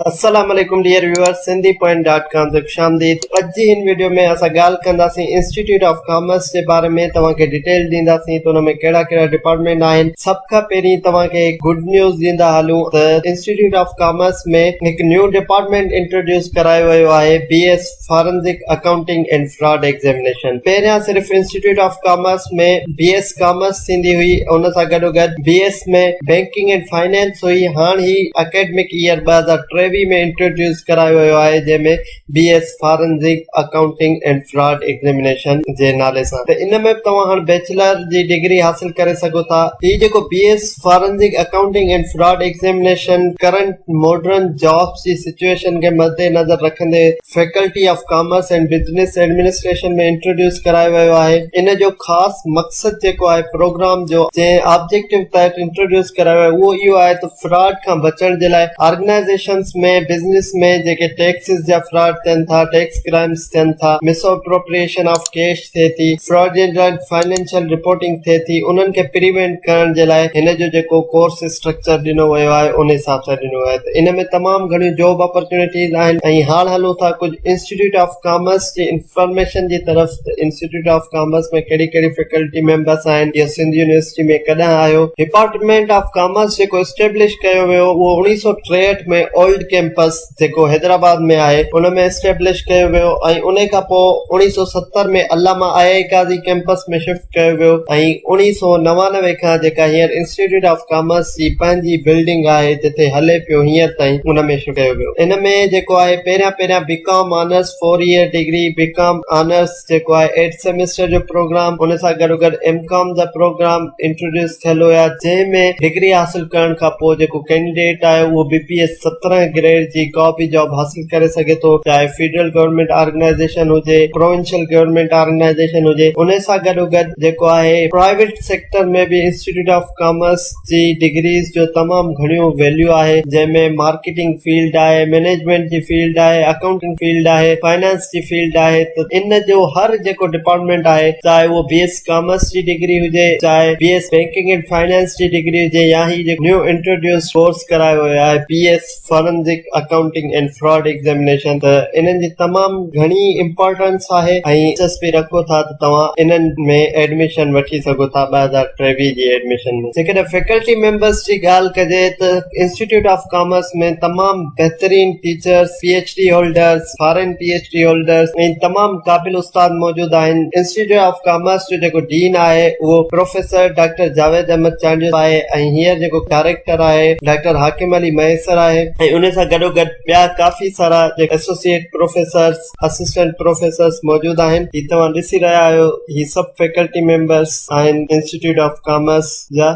السلام عليڪم dear viewers Sindhi point dot com تي خوش آمديد. اڄ جي هن وڊيو ۾ اسان ڳالهه ڪنداسين انسٽيٽيوٽ آف ڪامرس جي باري ۾ توهان کي ڊيٽيل ڏينداسين ته ان ۾ ڪهڙا ڪهڙا ڊپارٽمينٽ آهن. سڀ کان پهرين توهان کي هڪ گڊ نيوز ڏيندا هلون ته انسٽيٽيوٽ آف ڪامرس ۾ هڪ نيو ڊپارٽمينٽ انٽروڊيوس ڪرايو ويو آهي B S forensic accounting and fraud examination. پهريان صرف institute of commerce ۾ B S commerce ٿيندي هئي ان سان گڏوگڏ B S ۾ banking and finance هئي هاڻ هي اڪيڊمڪ ايئر 2023 ۾ انٽروڊيوس ڪرايو ويو آهي جنهن ۾ B S forensic accounting and fraud examination جي نالي سان ته ان ۾ به توهان هاڻ بيچلر جي ڊگري حاصل ڪري سگهو ٿا. هي جيڪو B S forensic accounting and fraud examination current modern jobs جي سچوئيشن کي مد نظر رکندي faculty of commerce and business administration ۾ introduce ڪرايو ويو آهي. ان جو خاص مقصد جيڪو آهي پروگرام جو جنهن آبجيڪٽو تحت انٽروڊيوس ڪرايو ويو اهو اهو آهي ته فراڊ کان بچڻ جي لاء آرگنائيزيشنز ۾ بزنس ۾ جيڪي ٽيڪسز جا فراڊ ٿين ٿا ٽيڪس ڪرائمز ٿين ٿا مس اپروپريئيشن آف ڪيش ٿئي ٿي، فراڊيولنٽ فائنانشل رپورٽنگ ٿئي ٿي، انهن کي پريوينٽ ڪرڻ جي لاء هن جو جيڪو ڪورس اسٽرڪچر ڏنو ويو آهي ان حساب سان ڏنو ويو آهي ته ان ۾ تمام گهڻيون جاب اپرچونيٽيز آهن ۽ هاڻ هلون ٿا ڪجهه انسٽيٽيوٽ آف ڪامرس جي انفارميشن جي طرف ته انسٽيٽيوٽ آف ڪامرس ۾ ڪهڙي ڪهڙي فيڪلٽي ميمبرس آهن، اهو سنڌ يونيورسٽي ۾ ڪڏهن آيو. ڊپارٽمينٽ آف ڪامرس جيڪو اسٽيبلش ڪيو ويو اهو 1963 ۾ اولڊ ڪيمپس، جيڪو حيدرآباد ۾ آهي ان ۾ اسٽيبلش ڪيو ويو ۽ انهي کان پوء 1970 ۾ علامه آء آء قاضي ڪيمپس ۾ شفٽ ڪيو ويو ۽ 1999 کان جيڪا هينئر انسٽيٽيوٽ آف ڪامرس جي پنهنجي بلڊنگ آهي جتي هلي پيو هينئر تائين ان ۾ شفٽ ڪيو ويو. ان ۾ جيڪو آهي پهريان پهريان B com honours four year degree, B com honours, جيڪو آهي ايٽ سيمسٽر جو پروگرام ان سان گڏوگڏ ايم ڪام جا پروگرام انٽروڊيوس ٿيل هيا جنهن ۾ ڊگري حاصل ڪرڻ کان پوء جيڪو ڪينڊيڊيٽ آهي اهو بي پي ايس 17 گريڊ جي ڪا به جاب حاصل ڪري سگهي ٿو چاهي فيڊرل گورنمينٽ آرگنائيزيشن هجي پروونشل گورنمينٽ آرگنائيزيشن هجي ان سان گڏوگڏ جيڪو آهي پرائيويٽ سيڪٽر ۾ به انسٽيٽيوٽ آف ڪامرس جي ڊگريز جو تمام گهڻيون ويليو آهي جنهن ۾ مارڪيٽنگ فيلڊ آهي مئنيجمينٽ جي فيلڊ آهي اڪائونٽنگ فيلڊ آهي فائنانس جي فيلڊ آهي ته ان جو هر جيڪو ڊپارٽمينٽ آهي چاهي اهو بي ايس ڪامرس جي ڊگري هجي چاهي B S banking and finance جي ڊگري هجي يا هي جيڪو نيو انٽروڊيوس ڪورس ڪرايو ويو آهي B S forensic accounting and fraud examination ته انهن جي تمام گهڻي امپارٽنس آهي ۽ دلچسپي رکو ٿا ته توهان انهن ۾ ايڊميشن وٺي سگهو ٿا 2023 جي ايڊميشن ۾ جيڪڏهن فيڪلٽي ميمبرس جي ڳالهه ڪجي ته انسٽيٽيوٽ آف ڪامرس ۾ تمام بهترين teachers P H D holders foreign P H D holders ۽ تمام قابل استاد موجود آهن انسٽيٽيوٽ آف ڪامرس جو جيڪو ڊين آهي اهو پروفيسر ڊاڪٽر جاويد احمد چانڊيو آهي ۽ هينئر جيڪو ڊائريڪٽر آهي ڊاڪٽر حاڪم علي مهيسر آهي ۽ ان سان گڏوگڏ ٻيا ڪافي سارا جيڪا ايسوسيئيٽ پروفيسرس اسسٽنٽ پروفيسرس موجود آهن هي توهان ڏسي رهيا آهيو هي سڀ فيڪلٽي ميمبرس آهن انسٽيٽيوٽ آف ڪامرس جا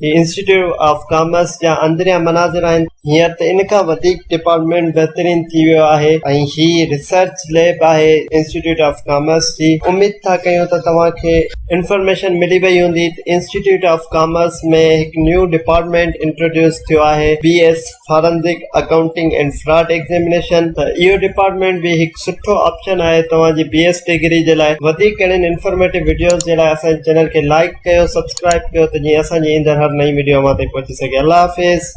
هي انسٽيٽيوٽ آف ڪامرس جا اندريان مناظر آهن. هينئر ته ان کان وڌيڪ ڊپارٽمينٽ بهترين ٿي ويو آهي ۽ هي ريسرچ ليب آهي انسٽيٽيوٽ آف ڪامرس جي. اميد ٿا ڪيون ته توهان کي انفارميشن ملي وئي هوندي ته انسٽيٽيوٽ آف ڪامرس ۾ هڪ نيو ڊپارٽمينٽ انٽروڊيوس ٿيو آهي B S forensic accounting and fraud examination ته اهو ڊپارٽمينٽ به هڪ سٺو آپشن آهي توهان جي بي ايس ڊگري جي لاء. وڌيڪ اهڙين انفارميٽو وڊيوز جي لاء اسان جي چينل کي لائيڪ ڪيو سبسڪرائيب ڪيو ته جيئن اسان جي ايندڙ هر نئين وڊيو اوهان تائين پهچي سگهي الله حافظ.